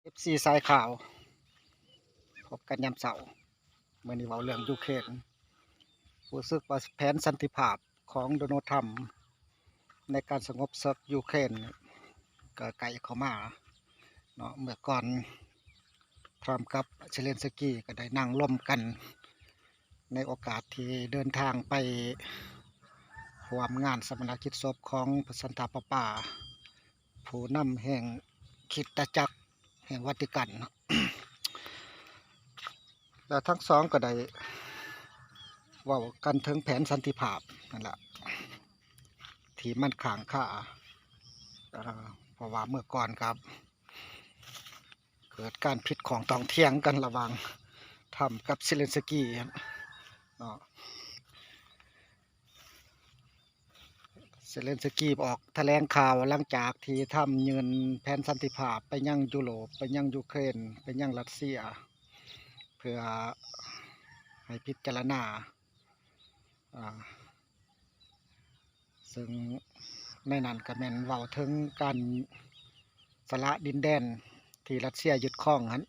ເອັຟຊີສາຍຂ່າວ ພົບກັນຍາມເຊົ້າ. ມື້ນີ້ເວົ້າເລື່ອງຢູເຄຣນ. ຮູ້ສຶກວ່າແຜນສັນຕິພາບຂອງໂດນັລ ທຣຳ ໃນການສະຫງົບເສິກຢູເຄຣນກໍໃກ້ເຂົ້າມາເນາະ. ເມື່ອກ່ອນ ທຣຳກັບເຊເລັນສະກີກໍໄດ້ນັ່ງລົມກັນ ໃນໂອກາດທີ່ເດີນທາງໄປຮ່ວມງານຊາປະນະກິດສົບຂອງພະສັນຕາປາປາ ຜູ້ນຳແຫ່ງຄຣິສຕະຈັກແຫ່ງວາຕິກັນ. ແລະ ທັງສອງກໍໄດ້ເວົ້າກັນເຖິງແຜນສັນຕິພາບນັ້ນລະ ທີ່ມັນຄ້າງຄາ ເພາະວ່າເມື່ອກ່ອນກໍເກີດການຜິດຂ້ອງຕ້ອງຖຽງກັນລະຫວ່າງທຣຳກັບເຊເລັນສະກີເນາະ. ເຊເລັນສະກີອອກຖະແຫຼງຂ່າວຫຼັງຈາກທີ່ທຳຍື່ນແຜນສັນຕິພາບໄປຍັງຢູໂຣບ, ໄປຍັງຢູເຄຣນ, ໄປຍັງຣັດເຊຍ ເພື່ອໃຫ້ພິຈາລະນາ ອາ ເຊິ່ງໃນນັ້ນກໍແມ່ນເວົ້າເຖິງການສະຫຼະດິນແດນທີ່ຣັດເຊຍຍຶດຄອງຫັ້ນ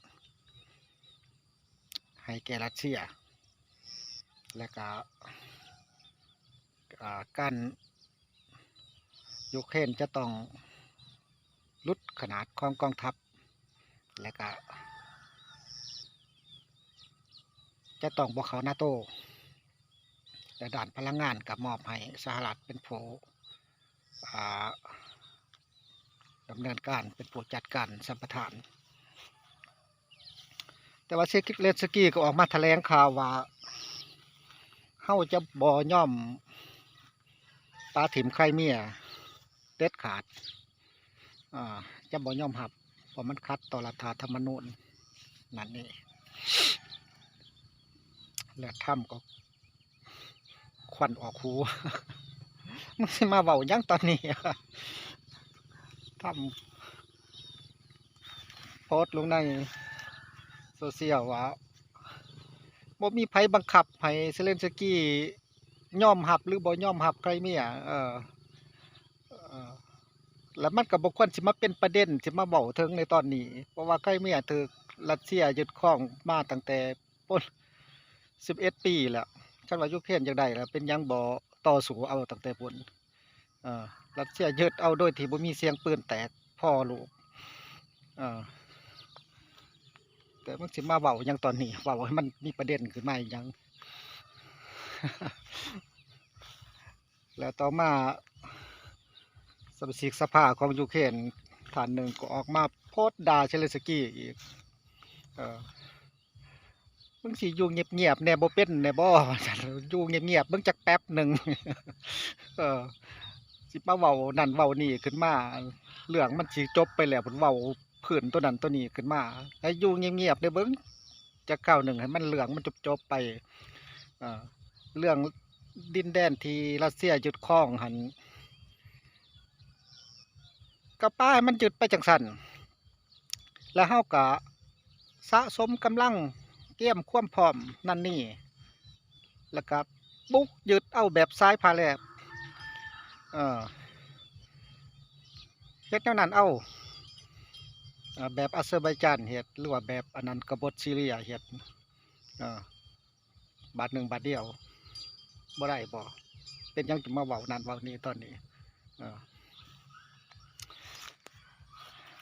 ໃຫ້ແກ່ຣັດເຊຍ ແລະກະ ອາ ການ ຢູເຄຣນຈະຕ້ອງຫຼຸດຂະໜາດຂອງກອງທັບ ແລະກະຈະຕ້ອງບໍ່ເຂົ້ານາໂຕ ແລະດ້ານພະລັງງານກໍມອບໃຫ້ສະຫະລັດເປັນຜູ້ ອາ ດຳເນີນການ ເປັນຜູ້ຈັດການສຳປະທານ. ແຕ່ວ່າເຊເລັນສະກີກໍອອກມາຖະແຫຼງຂ່າວວ່າ ເຮົາຈະບໍ່ຍອມປະຖິ້ມໄຄເມຍເດັດຂາດ ອາ ຈະບໍ່ຍອມຮັບ ເພາະມັນຂັດຕໍ່ລັດຖະທຳມະນູນນັ້ນເອງ. ແລະທຳກໍ ຄວັນອອກຫູ ມຶງຊິມາເວົ້າຫຍັງຕອນນີ້? ທຳໂພສລົງໃນໂຊຊຽວວ່າ ບໍ່ມີໃຜບັງຄັບໃຫ້ເຊເລັນສະກີຍອມຮັບ ຫຼື ບໍ່ຍອມຮັບໄຄເມຍ ເອີ ເອີ ແລ້ວມັນກໍບໍ່ຄວນຊິມາເປັນປະເດັນ ຊິມາເວົ້າເຖິງໃນຕອນນີ້ ເພາະວ່າໄຄເມຍຖືກຣັດເຊຍຍຶດຄອງມາຕັ້ງແຕ່ ໂອ້ຍ ສິບເອັດປີແລ້ວ. ຄັນວ່າຢູເຄຣນຢາກໄດ້ແລ້ວ ເປັນຫຍັງບໍ່ຕໍ່ສູ້ເອົາຕັ້ງແຕ່ພຸ້ນ? ເອີ ຣັດເຊຍຍຶດເອົາໂດຍທີ່ບໍ່ມີສຽງປືນແຕກພໍລູກ. ເອີ ແຕ່ມັນຊິມາເວົ້າຫຍັງຕອນນີ້? ເວົ້າໃຫ້ມັນມີປະເດັນຂຶ້ນມາອີກຫຍັງ? ແລ້ວຕໍ່ມາ ສະມາຊິກສະພາຂອງຢູເຄຣນທ່ານໜຶ່ງກໍອອກມາໂພສດ່າເຊເລັນສະກີອີກ. ເອີ ມຶງຊິຢູ່ງຽບໆແດ່ບໍ່ເປັນແດ່ບໍ່? ຢູ່ງຽບໆເບິ່ງຈັກແປັບໜຶ່ງ. ເອີ ຊິມາເວົ້ານັ້ນເວົ້ານີ້ຂຶ້ນມາ ເລື່ອງມັນຊິຈົບໄປແລ້ວ ເພິ່ນເວົ້າພື້ນໂຕນັ້ນໂຕນີ້ຂຶ້ນມາ. ໃຫ້ຢູ່ງຽບໆແດ່ເບິ່ງ ຈັກຄາວໜຶ່ງໃຫ້ມັນເລື່ອງມັນຈົບໆໄປ. ເອີ ເລື່ອງດິນແດນທີ່ຣັດເຊຍຍຶດຄອງຫັ້ນ ກໍປະໃຫ້ມັນຍຶດໄປຈັ່ງຊັ້ນ ແລ້ວເຮົາກໍສະສົມກຳລັງ ກຽມຄວາມພ້ອມນັ້ນນີ້ ແລ້ວກໍບຸກຍຶດເອົາແບບສາຍພາແລບ ເອີ ເຮັດແນວນັ້ນເອົາ ເອີ ແບບອາເຊີໄບຈານເຮັດ ຫຼືວ່າແບບອັນນັ້ນກະບົດຊີເຣຍເຮັດ ເອີ ບາດໜຶ່ງບາດດຽວ ບໍ່ໄດ້ບໍ່? ເປັນຫຍັງຈຶ່ງມາເວົ້ານັ້ນເວົ້ານີ້ຕອນນີ້? ເອີ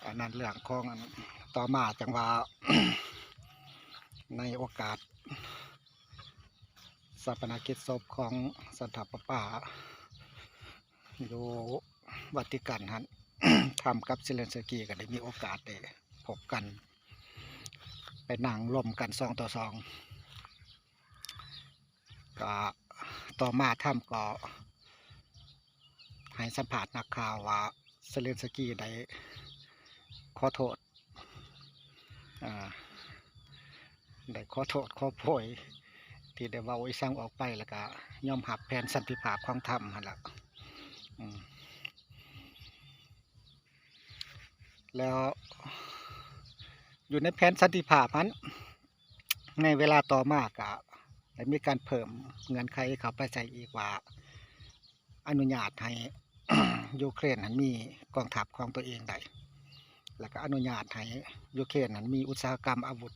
ອັນນັ້ນເລື່ອງຂອງອັນ ຕໍ່ມາຈັ່ງວ່າ ໃນໂອກາດຊາປະນະກິດສົບຂອງສັນຕາປາປາ ຢູ່ວາຕິກັນຫັ້ນ ທຳກັບເຊເລັນສະກີກໍໄດ້ມີໂອກາດໄດ້ພົບກັນ ໄປນັ່ງລົມກັນສອງຕໍ່ສອງ ກໍຕໍ່ມາທຳກໍໃຫ້ສຳພາດນັກຂ່າວວ່າ ເຊເລັນສະກີໄດ້ຂໍໂທດ ອ່າ ໄດ້ຂໍໂທດຂໍໂພຍທີ່ໄດ້ເວົ້າອີ່ສັງອອກໄປ ແລ້ວກະຍອມຮັບແຜນສັນຕິພາບຂອງທຳຫັ້ນລະ ອືມ ແລ້ວຢູ່ໃນແຜນສັນຕິພາບຫັ້ນ ໃນເວລາຕໍ່ມາກະໄດ້ມີການເພີ່ມເງື່ອນໄຂເຂົ້າໄປໃສ່ອີກວ່າ ອະນຸຍາດໃຫ້ ຢູເຄຣນຫັ້ນມີກອງທັບຂອງຕົວເອງໄດ້ ແລ້ວກໍອະນຸຍາດໃຫ້ຢູເຄຣນນັ້ນມີອຸດສາຫະກຳອາວຸດ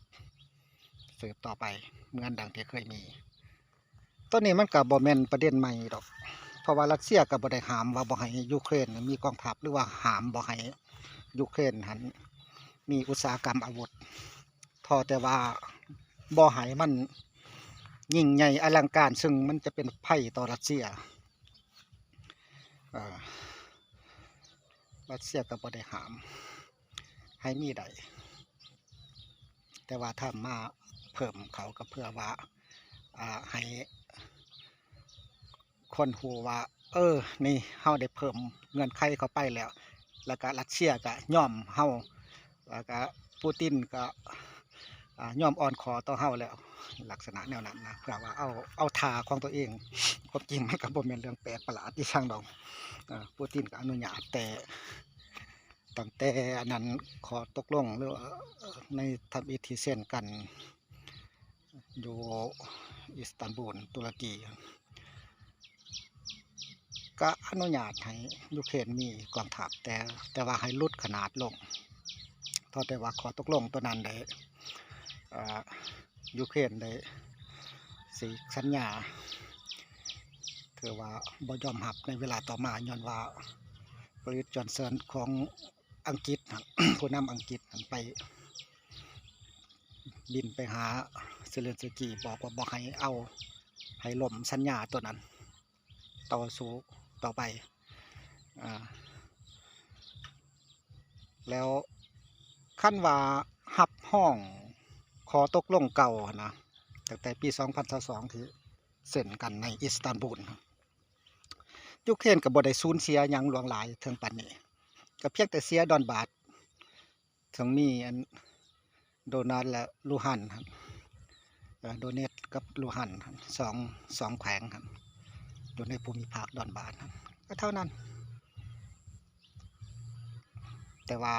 ສືບຕໍ່ໄປ ເໝືອນດັ່ງທີ່ເຄີຍມີ. ໂຕນີ້ມັນກໍບໍ່ແມ່ນປະເດັນໃໝ່ດອກ ເພາະວ່າຣັດເຊຍກໍບໍ່ໄດ້ຫ້າມວ່າບໍ່ໃຫ້ຢູເຄຣນມີກອງທັບ ຫຼືວ່າຫ້າມບໍ່ໃຫ້ຢູເຄຣນຫັ້ນມີອຸດສາຫະກຳອາວຸດ ທໍ່ແຕ່ວ່າບໍ່ໃຫ້ມັນຍິ່ງໃຫຍ່ອະລັງການ ຊຶ່ງມັນຈະເປັນໄພຕໍ່ຣັດເຊຍ. ເອີ ຣັດເຊຍກໍບໍ່ໄດ້ຫ້າມໃຫ້ມີໄດ້ ແຕ່ວ່າຖ້າມາເພີ່ມເຂົາກໍເພື່ອວ່າ ອ່າ ໃຫ້ຄົນຮູ້ວ່າ ເອີ ນີ້ເຮົາໄດ້ເພີ່ມເງື່ອນໄຂເຂົ້າໄປແລ້ວ ແລ້ວກໍຣັດເຊຍກໍຍອມເຮົາ ແລ້ວກໍປູຕິນກໍ ອ່າ ຍອມອ່ອນຂໍຕໍ່ເຮົາແລ້ວ ລັກສະນະແນວນັ້ນນະ ເພື່ອວ່າເອົາ ເອົາທ່າຂອງຕົວເອງ. ຄວາມຈິງມັນກໍບໍ່ແມ່ນເລື່ອງແປກປະຫຼາດອີ່ຫຍັງດອກ ອ່າ ປູຕິນກໍອະນຸຍາດແຕ່ ຕັ້ງແຕ່ອັນນັ້ນ ຂໍ້ຕົກລົງ ຫຼືວ່າໃນທຳອິດທີ່ເຊັນກັນຢູ່ອິດສະຕັນບູນ ຕຸລະກີ ກະອະນຸຍາດໃຫ້ຢູເຄຣນມີກອງທັບ ແຕ່ ແຕ່ວ່າໃຫ້ຫຼຸດຂະໜາດລົງ ເທົ່າແຕ່ວ່າຂໍ້ຕົກລົງຕົວນັ້ນໄດ້ ອ່າ ຢູເຄຣນໄດ້ສີກສັນຍາ ຖືວ່າບໍ່ຍອມຮັບໃນເວລາຕໍ່ມາ ຍ້ອນວ່າ ບໍຣິສ ຈອນສັນ ຂອງອັງກິດ ຜູ້ນຳອັງກິດ ໄປ ບິນໄປຫາເຊເລັນສະກີ ບອກວ່າບໍ່ໃຫ້ເອົາ ໃຫ້ລົ້ມສັນຍາຕົວນັ້ນ ຕໍ່ສູ້ຕໍ່ໄປ. ອ່າ ແລ້ວຄັນວ່າຮັບຮອງຂໍ້ຕົກລົງເກົ່າຫັ້ນນະ ຕັ້ງແຕ່ປີສອງພັນຊາວສອງ ທີ່ເຊັນກັນໃນອິດສະຕັນບູນ ຢູເຄຣນກໍບໍ່ໄດ້ສູນເສຍຫຍັງຫຼວງຫຼາຍເຖິງປານນີ້ ກໍພຽງແຕ່ເສຍດອນບາດ ເຊິ່ງມີອັນໂດນາດ ແລະ ລູຮັນຫັ້ນ ເອີ ໂດເນດກັບລູຮັນຫັ້ນ ສອງ ສອງແຂວງຫັ້ນ ຢູ່ໃນພູມິພາກດອນບາດຫັ້ນ ກໍເທົ່ານັ້ນ. ແຕ່ວ່າ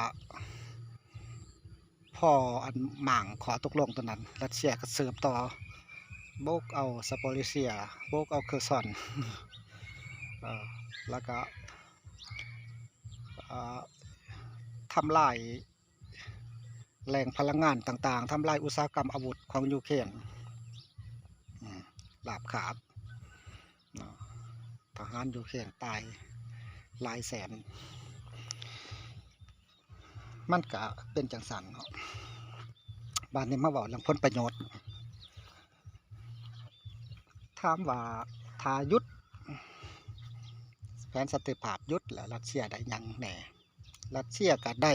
ພໍອັນໝ້າງຂໍ້ຕົກລົງຕົວນັ້ນ ຣັດເຊຍກໍສືບຕໍ່ບຸກເອົາຊາໂປເຣເຊຍ ບຸກເອົາເຄີຊອນ ເອີ ແລ້ວກໍ ເອີ ທຳລາຍ ແຫຼ່ງພະລັງງານຕ່າງໆ ທຳລາຍອຸດສາຫະກຳອາວຸດຂອງຢູເຄຣນ ອາ ລາບຄາບເນາະ ທະຫານຢູເຄຣນຕາຍຫຼາຍແສນ ມັນກະເປັນຈັ່ງຊັ້ນເນາະ. ບາດນີ້ມາເວົ້າເລື່ອງຜົນປະໂຫຍດ ຖາມວ່າຖ້າຢຸດ ແຜນສັນຕິພາບຢຸດແລ້ວ ຣັດເຊຍໄດ້ຫຍັງແດ່? ຣັດເຊຍກະໄດ້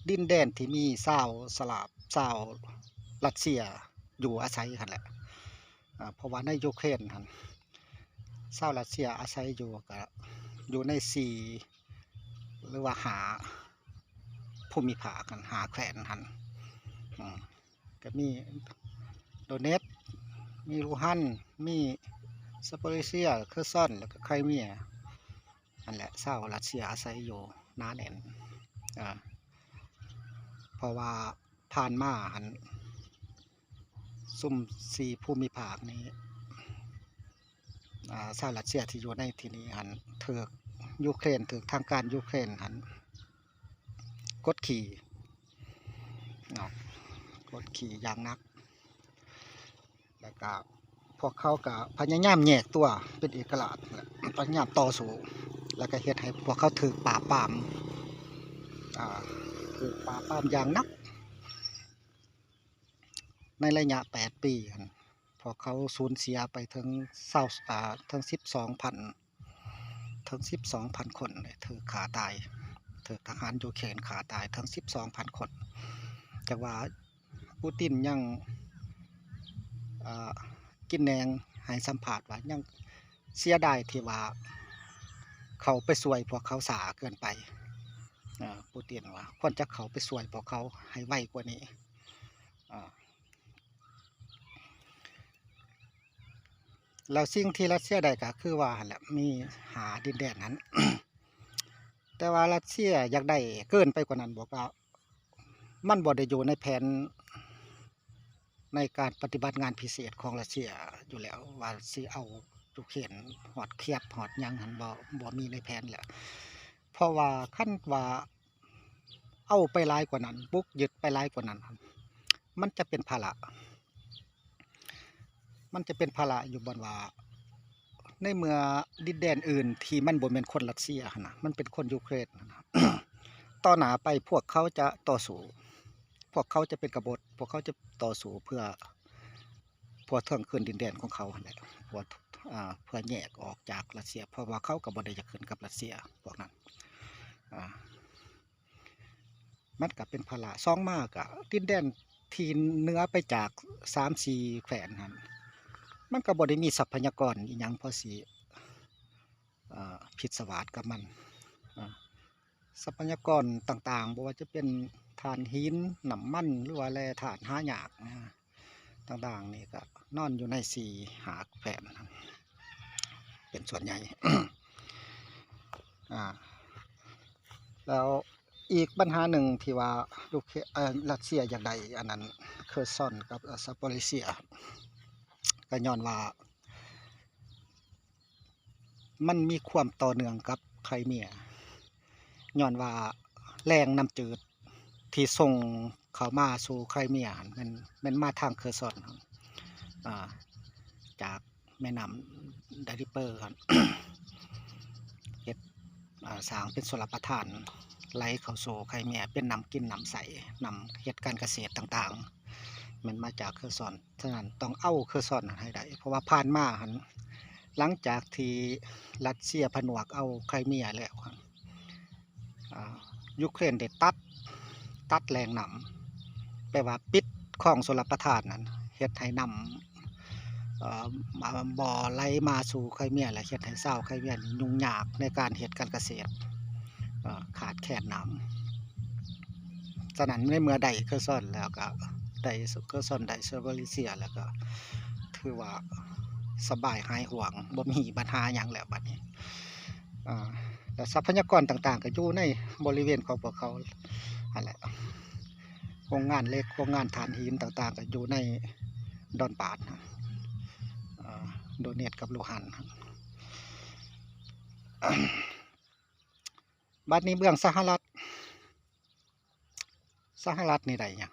ດິນແດນທີ່ມີຊາວສະຫຼາບ ຊາວຣັດເຊຍຢູ່ອາໄສຫັ້ນແຫຼະ ເພາະວ່າໃນຢູເຄຣນຫັ້ນ ຊາວຣັດເຊຍອາໄສຢູ່ກະຢູ່ໃນສີ່ ຫຼືວ່າຫ້າພູມິພາກຫັ້ນ ຫ້າແຂວງຫັ້ນ ກະມີໂດເນັດ ມີລູຮັນ ມີຊາໂປເຣເຊຍ ເຄີຊອນ ແລ້ວກະໄຄເມຍ. ຫັ້ນແຫຼະ ຊາວຣັດເຊຍອາໄສຢູ່ໜາແໜ້ນ ເອີ ເພາະວ່າຜ່ານມາຫັ້ນ ຊຸມສີ່ພູມິພາກນີ້ ອາ ຊາວຣັດເຊຍທີ່ຢູ່ໃນທີ່ນີ້ຫັ້ນ ຖືກຢູເຄຣນ ຖືກທາງການຢູເຄຣນຫັ້ນກົດຂີ່ເນາະ ກົດຂີ່ຢ່າງໜັກ. ແລ້ວກະພວກເຂົາກະພະຍາຍາມແຍກຕົວເປັນເອກະລາດ ພະຍາຍາມຕໍ່ສູ້ ແລ້ວກະເຮັດໃຫ້ພວກເຂົາຖືກປາບປາມ ອ່າ ຖືກປາບປາມຢ່າງໜັກ. ໃນໄລຍະແປດປີຫັ້ນ ພວກເຂົາສູນເສຍໄປເຖິງຊາວ ອ່າ ເຖິງສິບສອງພັນ ເຖິງສິບສອງພັນຄົນ ຖືກຂ້າຕາຍ ຖືກທະຫານຢູເຄຣນຂ້າຕາຍເຖິງສິບສອງພັນຄົນ ແຕ່ວ່າ ປູຕິນຍັງ ເອີ ກິນແໜງໃຫ້ສຳພາດວ່າ ຍັງເສຍດາຍທີ່ວ່າເຂົ້າໄປຊ່ວຍພວກເຂົາຊ້າເກີນໄປ. ເອີ ປູຕິນວ່າ ຄວນຈະເຂົ້າໄປຊ່ວຍພວກເຂົາໃຫ້ໄວກວ່ານີ້. ເອີ ແລ້ວສິ່ງທີ່ຣັດເຊຍໄດ້ກໍຄືວ່າຫັ້ນແຫຼະ ມີຫ້າດິນແດນຫັ້ນ ແຕ່ວ່າຣັດເຊຍຢາກໄດ້ເກີນໄປກວ່ານັ້ນບໍ ກໍມັນບໍ່ໄດ້ຢູ່ໃນແຜນໃນການປະຕິບັດງານພິເສດຂອງຣັດເຊຍຢູ່ແລ້ວ ວ່າຊິເອົາຢູເຄຣນຮອດຄຽບຮອດຫຍັງຫັ້ນ ບໍ່ ບໍ່ມີໃນແຜນແລ້ວ ເພາະວ່າຄັນວ່າ ເອົາໄປຫຼາຍກວ່ານັ້ນ, ບຸກຍຶດໄປຫຼາຍກວ່ານັ້ນ, ມັນຈະເປັນພາລະ, ມັນຈະເປັນພາລະຢູ່ບ່ອນວ່າ ໃນເມື່ອດິນແດນອື່ນທີ່ມັນບໍ່ແມ່ນຄົນຣັດເຊຍຫັ້ນນະ, ມັນເປັນຄົນຢູເຄຣນຫັ້ນນະ, ຕໍ່ໜ້າໄປພວກເຂົາຈະຕໍ່ສູ້, ພວກເຂົາຈະເປັນກະບົດ, ພວກເຂົາຈະຕໍ່ສູ້ເພື່ອ ເພື່ອທວງຄືນດິນແດນຂອງເຂົາຫັ້ນແຫຼະ, ເພື່ອ ອ່າ ເພື່ອແຍກອອກຈາກຣັດເຊຍ, ເພາະວ່າເຂົາກໍບໍ່ໄດ້ຢາກຂຶ້ນກັບຣັດເຊຍພວກນັ້ນ. ອ່າ ມັນກໍເປັນພາລະ. ສອງມາກໍດິນແດນທີ່ເໜືອໄປຈາກສາມສີ່ແຂວງຫັ້ນ ມັນກໍບໍ່ໄດ້ມີຊັບພະຍາກອນອີ່ຫຍັງພໍຊິ ອ່າ ພິດສະຫວາດກັບມັນ. ອ່າ ຊັບພະຍາກອນຕ່າງໆ ບໍ່ວ່າຈະເປັນຖ່ານຫີນ, ນ້ຳມັນ ຫຼືວ່າແຮ່ທາດຫາຍາກນະ ຕ່າງໆ ນີ້ກໍນອນຢູ່ໃນສີ່ຫ້າແຂວງເປັນສ່ວນໃຫຍ່. ອ່າ ແລ້ວອີກບັນຫາໜຶ່ງທີ່ວ່າ ຢູເຄ ເອີ ຣັດເຊຍຢາກໄດ້ ອັນນັ້ນ ເຄີຊອນກັບ ເອີ ຊາໂປເຣເຊຍ ກໍຍ້ອນວ່າ ມັນມີຄວາມຕໍ່ເນື່ອງກັບໄຄເມຍ ຍ້ອນວ່າແຫຼ່ງນ້ຳຈືດທີ່ສົ່ງເຂົ້າມາສູ່ໄຄເມຍຫັ້ນ ແມ່ນ ແມ່ນມາທາງເຄີຊອນ ອ່າ ຈາກແມ່ນ້ຳໄດຣິເປີຫັ້ນ ເຮັດ ອ່າ ສ້າງເປັນຊົນລະປະທານ ໄຫຼເຂົ້າສູ່ໄຄເມຍ ເປັນນ້ຳກິນນ້ຳໃຊ້ ນ້ຳເຮັດການກະເສດຕ່າງໆ ແມ່ນມາຈາກເຄີຊອນ. ສະນັ້ນຕ້ອງເອົາເຄີຊອນໃຫ້ໄດ້ ເພາະວ່າຜ່ານມາຫັ້ນ ຫຼັງຈາກທີ່ຣັດເຊຍຜະໜວກເອົາໄຄເມຍແລ້ວຫັ້ນ ອ່າ ຢູເຄຣນໄດ້ຕັດ ຕັດແຫຼ່ງນ້ຳ ແປວ່າປິດຄອງຊົນລະປະທານນັ້ນ ເຮັດໃຫ້ນ້ຳ ເອີ ບໍ່ໄຫຼມາສູ່ໄຄເມຍ ແລະ ເຮັດໃຫ້ຊາວໄຄເມຍນີ້ຫຍຸ້ງຍາກໃນການເຮັດການກະເສດ ເອີ ຂາດແຄນນ້ຳ. ສະນັ້ນໃນເມື່ອໄດ້ເຄີຊອນແລ້ວກໍ ໄດ້ເຄີຊອນ ໄດ້ເຊເວີເຣເຊຍແລ້ວກໍ ຖືວ່າສະບາຍຫາຍຫ່ວງ ບໍ່ມີບັນຫາຫຍັງແລ້ວບັດນີ້. ອ່າ ແລະ ຊັບພະຍາກອນຕ່າງໆ ກໍຢູ່ໃນບໍລິເວນຂອງພວກເຂົາຫັ້ນແຫຼະ, ໂຮງງານເຫຼັກ ໂຮງງານຖ່ານຫີນຕ່າງໆ ກໍຢູ່ໃນດອນບາດ ອ່າ ໂດເນດກັບລູຮານ. ບັດນີ້ເບື້ອງສະຫະລັດ ສະຫະລັດນີ້ໄດ້ຫຍັງ?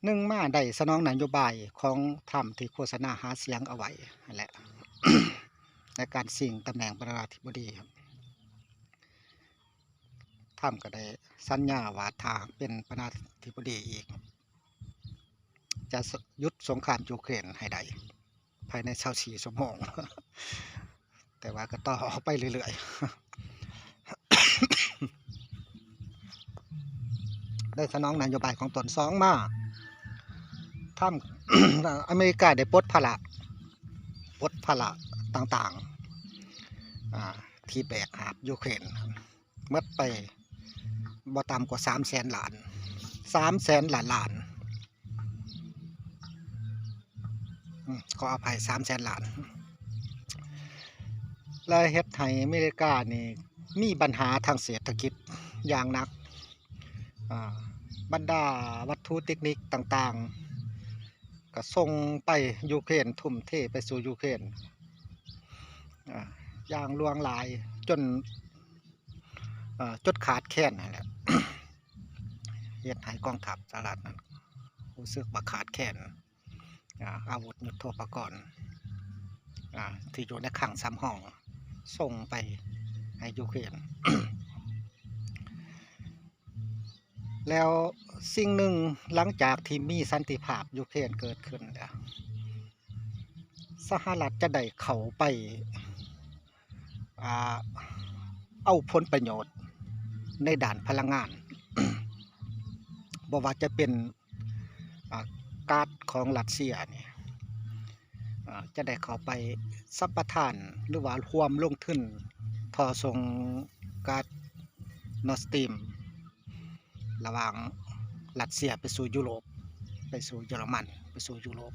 ໜຶ່ງມາໄດ້ສະໜອງນະໂຍບາຍຂອງທຳທີ່ໂຄສະນາຫາສຽງເອົາໄວ້ຫັ້ນແຫຼະ ໃນການຊິງຕຳແໜ່ງປະທານາທິບໍດີ. ທຳກໍໄດ້ສັນຍາວ່າຖ້າຫາກເປັນປະທານາທິບໍດີອີກ ຈະ ສ- ຢຸດສົງຄາມຢູເຄຣນໃຫ້ໄດ້ ພາຍໃນຊາວສີ່ຊົ່ວໂມງ ແຕ່ວ່າກໍຕໍ່ໄປເລື້ອຍໆ ໄດ້ສະໜອງນະໂຍບາຍຂອງຕົນ. ສອງມາ ທຳ ອາເມລິກາໄດ້ປົດພາລະ ປົດພາລະຕ່າງໆ ອ່າ ທີ່ແບກຫາບຢູເຄຣນ ໝົດໄປບໍ່ຕ່ຳກວ່າສາມແສນລ້ານ ສາມແສນລ້ານລ້ານ ອືມ ຂໍອະໄພ ສາມແສນລ້ານ ແລະ ເຮັດໃຫ້ອາເມລິການີ້ມີບັນຫາທາງເສດຖະກິດຢ່າງໜັກ. ອ່າ ບັນດາວັດຖຸເຕັກນິກຕ່າງໆ ກໍສົ່ງໄປຢູເຄຣນ, ທຸ່ມເທໄປສູ່ຢູເຄຣນ ອ່າ ຢ່າງຫຼວງຫຼາຍ ຈົນ ເອີ ຈົນຂາດແຄນຫັ້ນແຫຼະ ເຮັດໃຫ້ກອງທັບສະຫະລັດນັ້ນຮູ້ສຶກວ່າຂາດແຄນ ອາ ອາວຸດຍຸດໂທປະກອນ ອາ ທີ່ຢູ່ໃນຄັງສຳຮອງ ສົ່ງໄປໃຫ້ຢູເຄຣນ. ແລ້ວສິ່ງໜຶ່ງ ຫຼັງຈາກທີ່ມີສັນຕິພາບຢູເຄຣນເກີດຂຶ້ນແລ້ວ ສະຫະລັດຈະໄດ້ເຂົ້າໄປ ອ່າ ເອົາຜົນປະໂຫຍດໃນດ້ານພະລັງງານ ບໍ່ວ່າຈະເປັນ ອ່າ ກາດຂອງຣັດເຊຍນີ້ ອ່າ ຈະໄດ້ເຂົ້າໄປສຳປະທານ ຫຼືວ່າຮ່ວມລົງທຶນທໍ່ສົ່ງກາດ Nord Stream ລະຫວ່າງຣັດເຊຍໄປສູ່ຢູໂຣບ ໄປສູ່ເຢຍລະມັນ ໄປສູ່ຢູໂຣບ.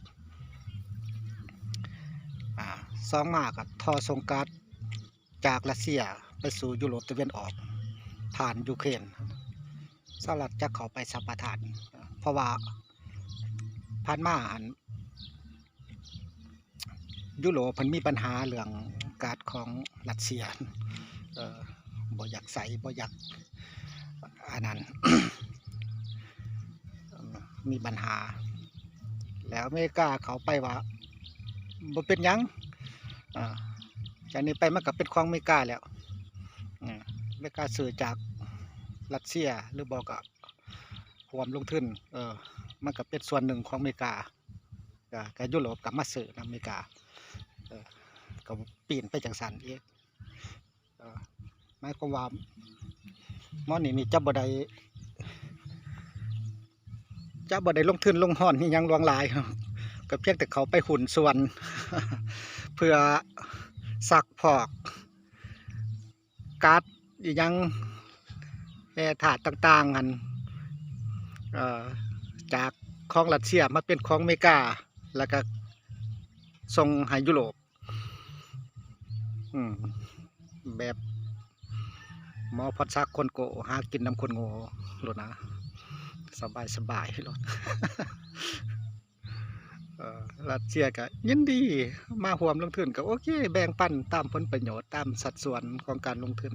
ອາ ສອງມາກໍທໍ່ສົ່ງກາດຈາກຣັດເຊຍໄປສູ່ຢູໂຣບຕາເວັນອອກ ຜ່ານຢູເຄຣນ ສະຫະລັດຈະເຂົ້າໄປສຳປະທານ ເພາະວ່າຜ່ານມາຫັ້ນ ຢູໂຣບເພິ່ນມີບັນຫາເລື່ອງກາດຂອງຣັດເຊຍ ເອີ ບໍ່ຢາກໃຊ້ ບໍ່ຢາກ ອັນນັ້ນ ມີບັນຫາ ແລ້ວອາເມລິກາເຂົ້າໄປວ່າບໍ່ເປັນຫຍັງ ອາ ຈາກນີ້ໄປມັນກໍເປັນຂອງອາເມລິກາແລ້ວ ອາ ອາເມລິກາຊື້ຈາກຣັດເຊຍ ຫຼືບໍ່ກໍຮ່ວມລົງທຶນ ເອີ ມັນກໍເປັນສ່ວນໜຶ່ງຂອງອາເມລິກາ ກໍ ກໍຢູໂຣບກໍມາຊື້ນຳອາເມລິກາ ເອີ ກໍປີ້ນໄປຈັ່ງຊັ້ນອີກ. ເອີ ໝາຍຄວາມວ່າໝໍນີ້ນີ້ຈະບໍ່ໄດ້ ຈະບໍ່ໄດ້ລົງທຶນລົງຮອນອີ່ຫຍັງຫຼວງຫຼາຍ ກໍພຽງແຕ່ເຂົ້າໄປຫຸ້ນສ່ວນ ເພື່ອຊັກພອກກາດອີ່ຫຍັງ ແຮ່ທາດຕ່າງໆຫັ້ນ ເອີ ຈາກຂອງຣັດເຊຍມາເປັນຂອງອາເມລິກາ ແລ້ວກໍສົ່ງໃຫ້ຢູໂຣບ. ອືມ ແບບໝໍພອນສັກຄົນໂກ້ ຫາກິນນຳຄົນໂງ່ໂລດນະ ສະບາຍໆໂລດ ເອີ ຣັດເຊຍກະຍິນດີມາຮ່ວມລົງທຶນ ກະໂອເຄ ແບ່ງປັນຕາມຜົນປະໂຫຍດ ຕາມສັດສ່ວນຂອງການລົງທຶນ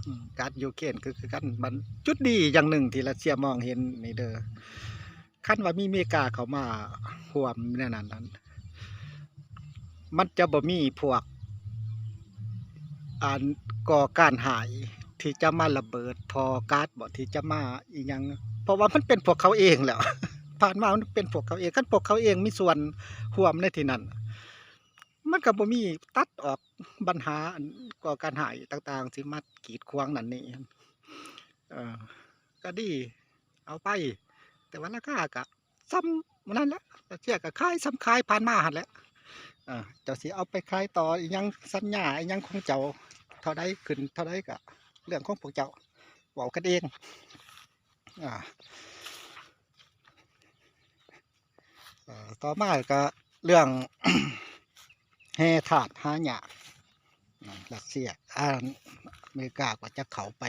ອືມ ກາດຢູເຄຣນກະຄືກັນ ມັນຈຸດດີຢ່າງໜຶ່ງທີ່ຣັດເຊຍມອງເຫັນນີ້ເດີ ຄັນວ່າມີເມກາເຂົ້າມາຮ່ວມໃນນັ້ນນັ້ນ ມັນຈະບໍ່ມີພວກ ອັນ ກໍ່ການຮ້າຍທີ່ຈະມາລະເບີດທໍ່ກາດບໍ ທີ່ຈະມາອີ່ຫຍັງ ເພາະວ່າມັນເປັນພວກເຂົາເອງແລ້ວ ຜ່ານມາມັນເປັນພວກເຂົາເອງ ຄັນພວກເຂົາເອງມີສ່ວນຮ່ວມໃນທີ່ນັ້ນ ມັນກໍບໍ່ມີ ຕັດອອກບັນຫາ ອັນ ກໍ່ການຮ້າຍຕ່າງໆ ທີ່ມາກີດຂວາງນັ້ນນີ້ ເອີ ກໍດີ ເອົາໄປ ແຕ່ວ່າລາຄາກະສ່ຳນັ້ນແຫຼະ ເຈົ້າເສຍກໍຂາຍສ່ຳຂາຍຜ່ານມາຫັ້ນແຫຼະ ເຈົ້າຊິເອົາໄປຂາຍຕໍ່ອີ່ຫຍັງ ສັນຍາອີ່ຫຍັງຂອງເຈົ້າ ເທົ່າໃດຂຶ້ນເທົ່າໃດກໍເລື່ອງຂອງພວກເຈົ້າ ເວົ້າກັນເອງ ອາ ຕໍ່ມາກໍເລື່ອງແຮ່ທາດຫາຍາກ ຣັດເຊຍ ອາ ອາເມລິກາກໍຈະເຂົ້າໄປ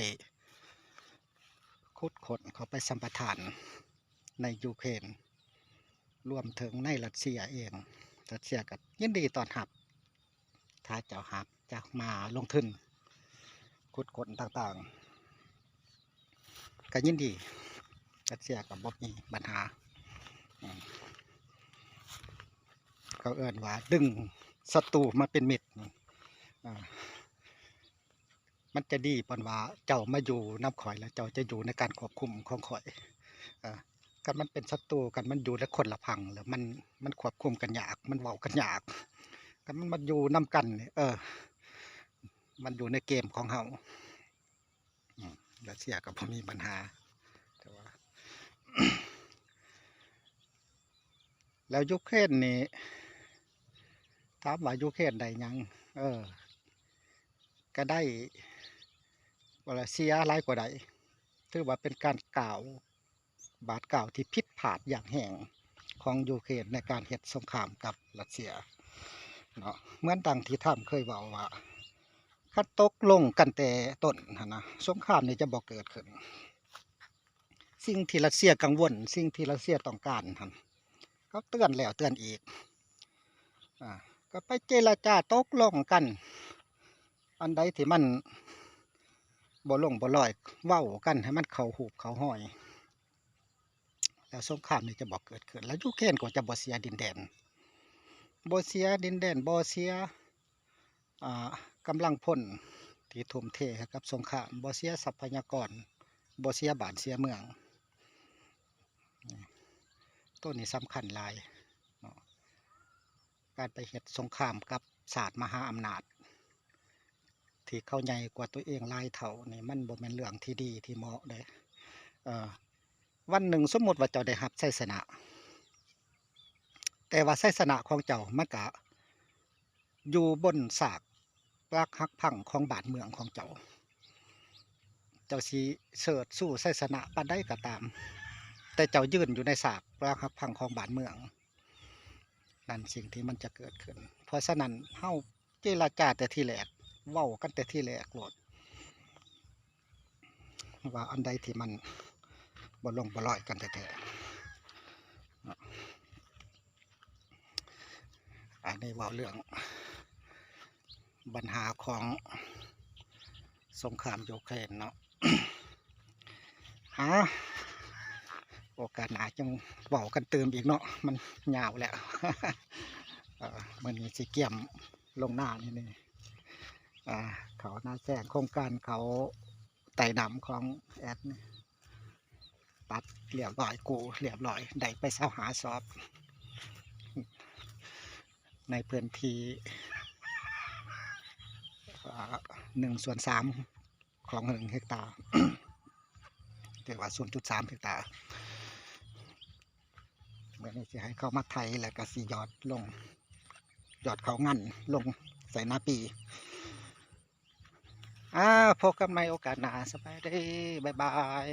ຂຸດຄົ້ນເຂົ້າໄປສຳປະທານໃນຢູເຄຣນ ລວມເຖິງໃນຣັດເຊຍເອງ ຣັດເຊຍກໍຍິນດີຕ້ອນຮັບ ຖ້າເຈົ້າຫາກຈະມາລົງທຶນຂຸດຄົ້ນຕ່າງໆ ກໍຍິນດີ ຣັດເຊຍກໍບໍ່ມີບັນຫາ ເຂົາເອີ້ນວ່າດຶງສັດຕູມາເປັນມິດ ມັນຈະດີປານວ່າເຈົ້າມາຢູ່ນຳຂ້ອຍ ແລ້ວເຈົ້າຈະຢູ່ໃນການຄວບຄຸມຂອງຂ້ອຍ ເອີ ຄັນມັນເປັນສັດຕູກັນ ມັນຢູ່ໃນຄົນລະຝັ່ງ ແລ້ວມັນ ມັນຄວບຄຸມກັນຍາກ ມັນເວົ້າກັນຍາກ ຄັນມັນມາຢູ່ນຳກັນນີ້ ເອີ ມັນຢູ່ໃນເກມຂອງເຮົາ ອືມ ຣັດເຊຍກໍບໍ່ມີບັນຫາ ແຕ່ວ່າ ແລ້ວຢູເຄຣນນີ້ ຖາມວ່າຢູເຄຣນໄດ້ຫຍັງ? ເອີ ກໍໄດ້ ວ່າລະເສຍຫຼາຍກວ່າໄດ້ ຖືວ່າເປັນການກ່າວ ບາດກ່າວທີ່ຜິດພາດຢ່າງແຮງຂອງຢູເຄຣນໃນການເຮັດສົງຄາມກັບຣັດເຊຍເນາະ ເໝືອນດັ່ງທີ່ທຳເຄີຍເວົ້າວ່າ ຄັນຕົກລົງກັນແຕ່ຕົ້ນຫັ້ນນະ ສົງຄາມນີ້ຈະບໍ່ເກີດຂຶ້ນ. ສິ່ງທີ່ຣັດເຊຍກັງວົນ ສິ່ງທີ່ຣັດເຊຍຕ້ອງການຫັ້ນ ເຂົາເຕືອນແລ້ວເຕືອນອີກ ອາ ກໍໄປເຈລະຈາຕົກລົງກັນ ອັນໃດທີ່ມັນບໍ່ລົງບໍ່ລອຍ ເວົ້າກັນໃຫ້ມັນເຂົ້າຮູບເຂົ້າຮອຍ ແລ້ວສົງຄາມນີ້ຈະບໍ່ເກີດຂຶ້ນ ແລ້ວຢູເຄຣນກໍຈະບໍ່ເສຍດິນແດນ ບໍ່ເສຍດິນແດນ ບໍ່ເສຍ ອ່າ ກຳລັງພົນທີ່ທຸ່ມເທໃຫ້ກັບສົງຄາມ ບໍ່ເສຍຊັບພະຍາກອນ ບໍ່ເສຍບ້ານເສຍເມືອງ ໂຕນີ້ສຳຄັນຫຼາຍເນາະ ການໄປເຮັດສົງຄາມກັບຊາດມະຫາອຳນາດ ທີ່ເຂົາໃຫຍ່ກວ່າຕົວເອງຫຼາຍເທົ່ານີ້ ມັນບໍ່ແມ່ນເລື່ອງທີ່ດີທີ່ເໝາະເດ້ ເອີ ວັນໜຶ່ງສົມມຸດວ່າເຈົ້າໄດ້ຮັບໄຊຊະນະ ແຕ່ວ່າໄຊຊະນະຂອງເຈົ້າມັນກະ ຢູ່ບົນຊາກປລັກຫັກພັງຂອງບ້ານເມືອງຂອງເຈົ້າ. ເຈົ້າຊິເຊີດຊູໄຊຊະນະປານໃດກໍຕາມ, ແຕ່ເຈົ້າຢືນຢູ່ໃນຊາກປລັກຫັກພັງຂອງບ້ານເມືອງ. ນັ້ນສິ່ງທີ່ມັນຈະເກີດຂຶ້ນ. ເພາະສະນັ້ນ ເຮົາເຈລະຈາແຕ່ທີແລກ, ເວົ້າກັນແຕ່ທີແລກໂລດ. ວ່າອັນໃດທີ່ມັນບໍ່ລົງບໍ່ລອຍກັນແທ້ໆເນາະ. ອັນນີ້ເວົ້າເລື່ອງບັນຫາຂອງສົງຄາມຢູເຄຣນເນາະ. ຫາໂອກາດໜ້າຈັ່ງເວົ້າກັນຕື່ມອີກເນາະ ມັນຍາວແລ້ວ. ເອີ ມື້ນີ້ຊິກຽມລົງນານີ້ ນີ້ ອ່າ ເຂົ້ານາແຊງ ໂຄງການເຂົ້າໃຕ້ນ້ຳຂອງແອັດນີ້ ຕັດລຽບຮ້ອຍ ກູ້ລຽບຮ້ອຍ ໄດ້ໄປຊາວຫ້າສອບ ໃນພື້ນທີ່ ອ່າ ໜຶ່ງສ່ວນສາມຂອງໜຶ່ງເຮັກຕາ ຖືວ່າສູນຈຸດສາມເຮັກຕາ. ມື້ນີ້ຊິໃຫ້ເຂົາມາໄຖ ແລ້ວກໍຊິຢອດລົງ ຢອດເຂົ້າງັນລົງໃສ່ນາປີ. ອ່າ ພົບກັນໃໝ່ໂອກາດໜ້າ ສະບາຍດີ ບາຍບາຍ.